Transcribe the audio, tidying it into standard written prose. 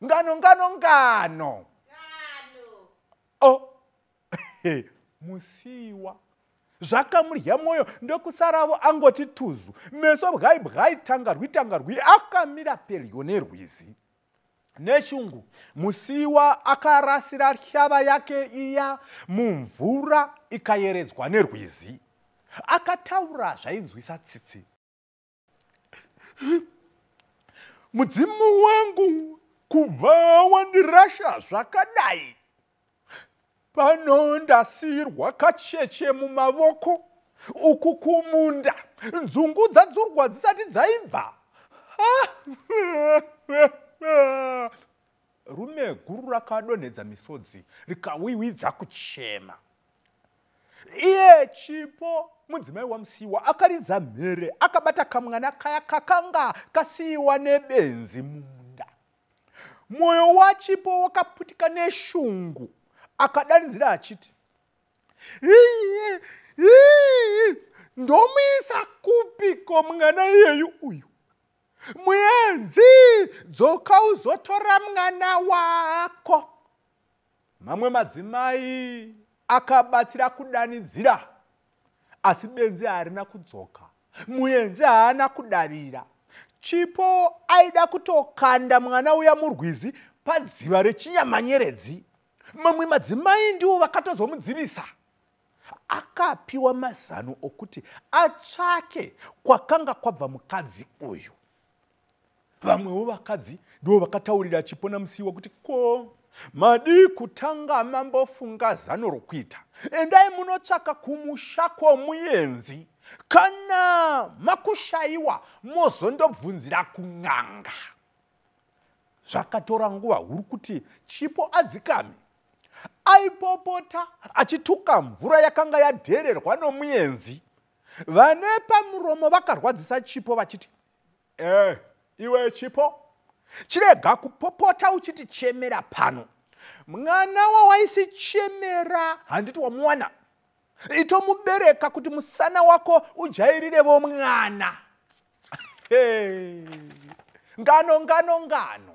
Ngano, ngano, ngano. Oh. Musiiwa zvakamurya mwoyo ndokusaravo angoti tuzu, meso bwai bwai, tangarwi tangarwi, akamira pedyo nerwizi. Neshungu, Musiiwa akarasira hlava yake iya mumvura ikayeredzwa nerwizi. Akataura zvainzwisa tsitsi. Mudzimu wangu kubva wandirasha zvakadai, pano ndasiyirwa kacheche mumavoko, uku kumunda nzungu dzadzurwa dzisati dzaibva. Rume guru rakadonhedza misodzi rikawiwidza kuchema. Iye Chipo, mudzimai waMusiyiwa, akaridza mhere akabata kamwana kaya kakanga kasiyiwa nebenzi mumunda. Mwoyo waChipo wakaputika neshungu, akadanidzira achiti, Ii, ii, ndomuisa kupiko mwana iyeyu uyu? Muenzi, dzoka uzotora mwana wako. Mamwe madzimai akabatsira kudanidzira, asi benzi harina kudzoka. Muenzi haana kudavira. Chipo aida kutokanda mwana uya murwizi padziva rechinyamanyeredzi. Mamwe madzimai ndivo vakatozomudzivisa. Akapiwa mazano okuti atsvake kwakanga kwabva mukadzi uyu. Vamwewo vakadzi ndivo vakataurira Chipo naMusiyiwa kuti, ko madii kutanga mambofunga zano rokuita? Endai munotsvaka kumusha kwomuenzi, kana makushayiwa mozondobvunzira kun'anga. Zvakatora nguva huru kuti Chipo adzikame. Aipopota achituka mvura yakanga yadhererwa nomuenzi. Vane pamuromo vakarwadzisa Chipo vachiti, iwe Chipo, chirega kupopota uchiti chemera pano. Mwana wawaisichemera handiti wamuwana? Itomubereka kuti musana wako ujairirevo mwana. Hey. Ngano, ngano, ngano.